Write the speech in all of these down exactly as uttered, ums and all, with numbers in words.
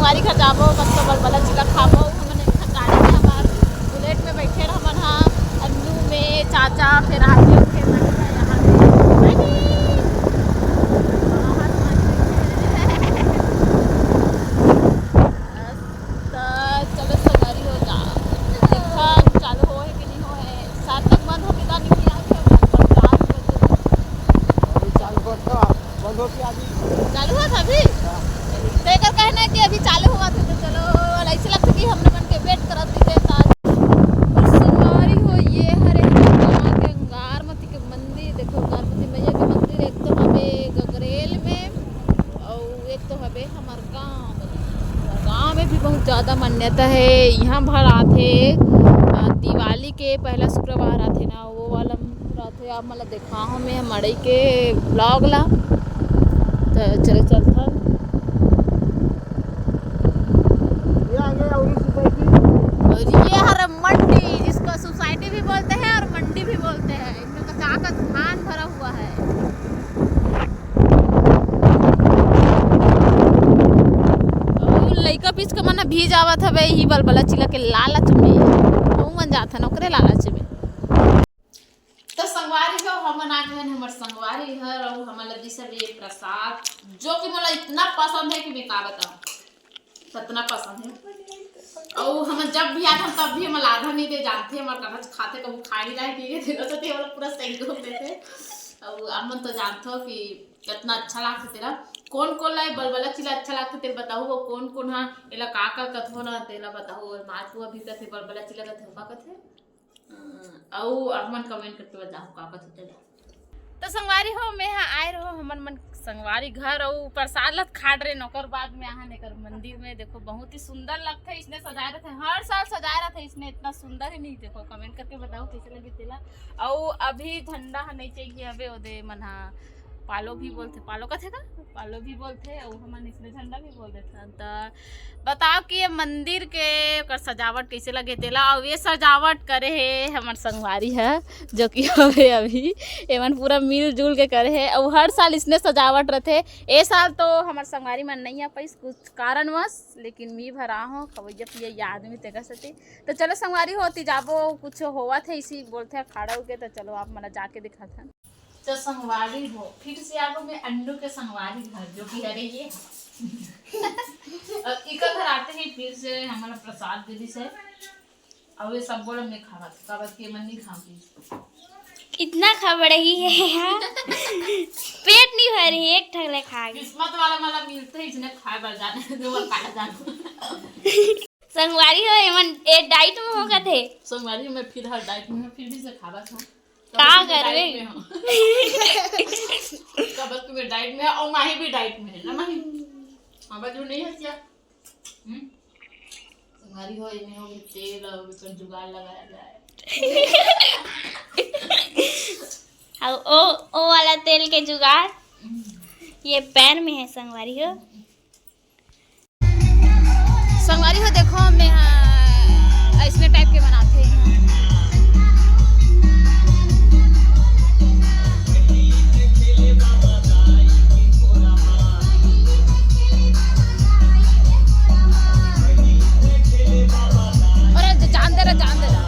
बारी घर जाबो, कतको बलबला चिला खाबो। हमन एक ठन गाड़ी में, हमार बुलेट में बैठे रह मन हा, अन्नू में, चाचा, फिर आगे, फिर मन का यहाँ पे। त चलो संगवारी हो जा, देखा चालू होए कि नहीं होए। सात तक बंद होके जाने की आज है, बंद होके अभी। चालू हुआ था अभी। तो एकर कहना है कि अभी चालू हुआ था, तो चलो, ऐसे लगता कि हमने मन के वेट करत रहिथे। और संगवारी हो, ये हरे गाँव के अंगारमती के मंदिर। देखो, अंगारमती मैया के मंदिर एक तो हवे गगरेल में, और एक तो हवे हमर गाँव में। गाँव में भी बहुत ज्यादा मान्यता है। यहाँ भर आथे, अ, दिवाली के पहला शुक्रवार आथे ना, वो वाला रात है। आप मतलब देखा हूँ मैं मड़ई के ब्लॉग ला, तो चले चलथन। ये आगे अवनी सोसाइटी। और ये हर मंडी, जिसको सोसाइटी भी बोलते हैं और मंडी भी बोलते हैं। इसमें कचाकच धान भरा हुआ है। और लइका पीस के मन भी जावत हवे, ही बलबला चिला के लालच में। वो मन जाथन ओकरे लालच में। तो संगवारी हो, हमन आ गए हैं हमर संगवारी घर, और हमन ला दिस हवे ये प्रसाद, जो कि मोला इतना पसंद है कि मैं का बताऊं, इतना पसंद है। और हम जब भी आते हैं, तब भी हमन आधा नहीं दे जानते, हमर कहाँ खाते, कहूँ खा नहीं रहे, कि ये देखो तो ये वाला पूरा सही घूम देते। और हमन तो जानते हो कि कितना अच्छा लागथे तेला। कौन कौन ला ये बलबला चिला अच्छा लागथे, तेला बताओ। वो कौन कौन हा, एला का का कथो ना, तेला बताओ। मार तू अभी कथे बलबला चिला कथे, का कथे? अउ आप मन कमेंट करके बताओ का का सोचा जाए। तो संगवारी हो, मैं हा आए रहो हमन मन संगवारी घर, अउ प्रसाद लत खाट रहे, ओकर बाद में आहा नेकर मंदिर में। देखो, बहुत ही सुंदर लगथे, इसने सजाए रहथे, हर साल सजाए रहथे इसने, इतना सुंदर ही नहीं। देखो, कमेंट करके बताओ कैसे लगे तेला। अउ अभी झंडा ह नहीं चाहिए हवे, ओदे मन हा पालो भी बोलथे, पालो कथे का, पालो भी बोलथे, अउ हमन इसने झंडा भी बोल देथन। त बताओ कि ये मंदिर के ओकर सजावट कैसे लगे तेला। अउ ये सजावट करे हे हमर संगवारी ह, जो कि हवे अभी, एमन पूरा मिलजुल के करे हे। अउ हर साल इसने सजावट रथे। ए साल तो हमर संगवारी मन नहीं आ पाइस कुछ कारणवश, लेकिन मी भरा हो खवैया पिया आदमी तेकर सेती। तो चलो संगवारी हो, ओती जाबो, कुछ होवत हे इसी बोलथे अखाड़ा के, तो चलो आप मन ला जाके दिखाथन। तो संगवारी हो, फिर से आ गो मैं अन्नू के संगवारी घर, जो कि हरे ये। और इका घर आते ही फिर से हमला प्रसाद दे दिस हे। अब ये सब बोला मैं खावत, काबर के मन नहीं खावत। इतना खा बड़े ही है यहाँ। पेट नहीं भर रही, एक ठगले खा गई। किस्मत वाला मला मिलते ही इसने खाए बर जाने, जो वो काला जाने। संगवारी हो, एमन ए डाइट में हो कथे। संगवारी, मैं फिलहाल डाइट में हूँ, फिर भी से खावा था। का कब से करबे? डाइट में हूँ। कब से मैं डाइट में हूँ और माही भी डाइट में है ना माही? अब जो नहीं है क्या? हम्म? संगवारी हो, एमे हो गए तेल और एकर जुगाड़ लगाया जाए। अब ओ, ओ वाला तेल के जुगाड़ ये पैर में है संगवारी हो। संगवारी हो, देखो, मैं हा ऐसने टाइप के बनाते हैं। और जान दे रहा, जान दे रहा।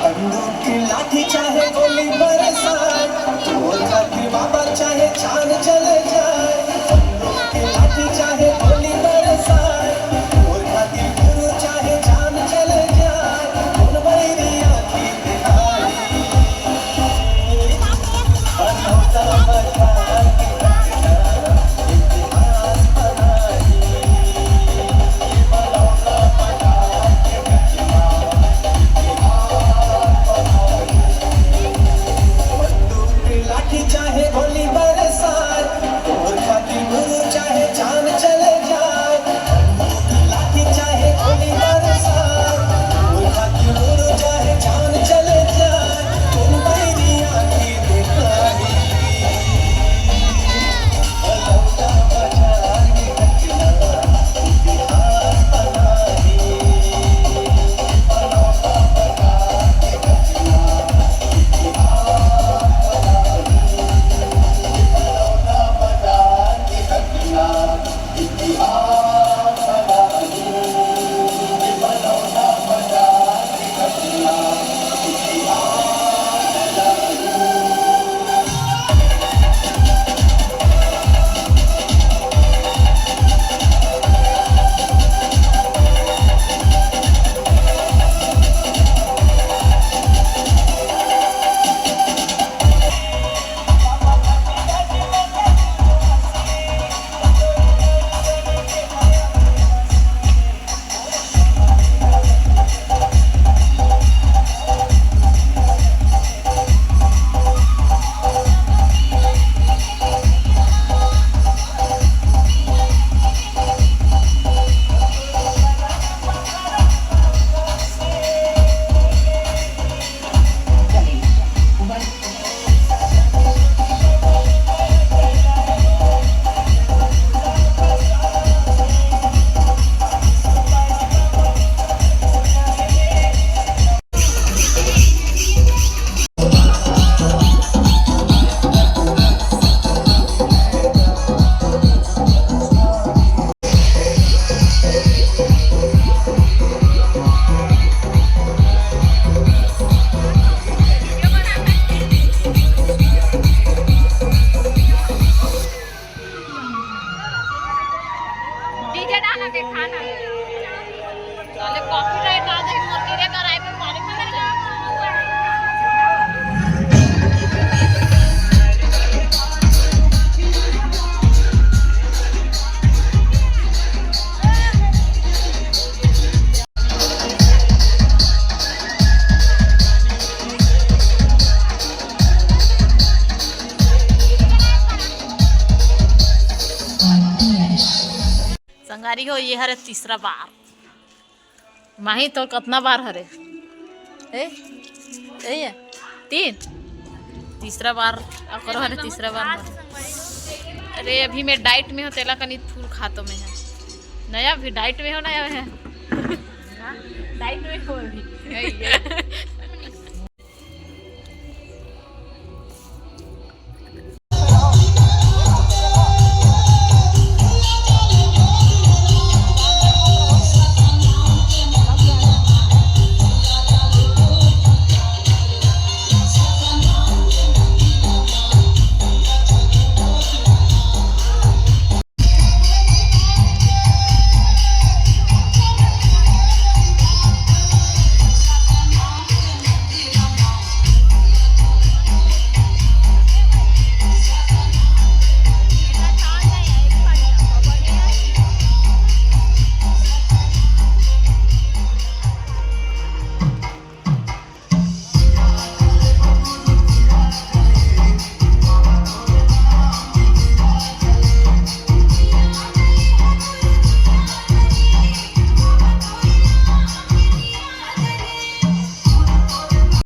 बंदूक की लाठी चाहे गोली बरसाए, तोर खातिर बाबा चाहे चांद चले जाए। बंदूक की लाठी चाहे गोली बरसाए, तोर खातिर गुरु चाहे चांद चले जाए। कौन बैरी आँखी दिखाई? डीजे डाला के खाना। साले कॉपीराइट आ जाए, मोर गिरे कराए पे मारे पता नहीं। संगवारी हो, ये हरे तीसरा बार। माही, तो कतना बार हरे? ए? ए ये? तीन? तीसरा बार, अकरो हरे तीसरा बार हरे। अरे, अभी मैं डाइट में हो, तेला कनी फूल खातो में है। नया भी डाइट में हो, नया है। डाइट में हो अभी। यही है।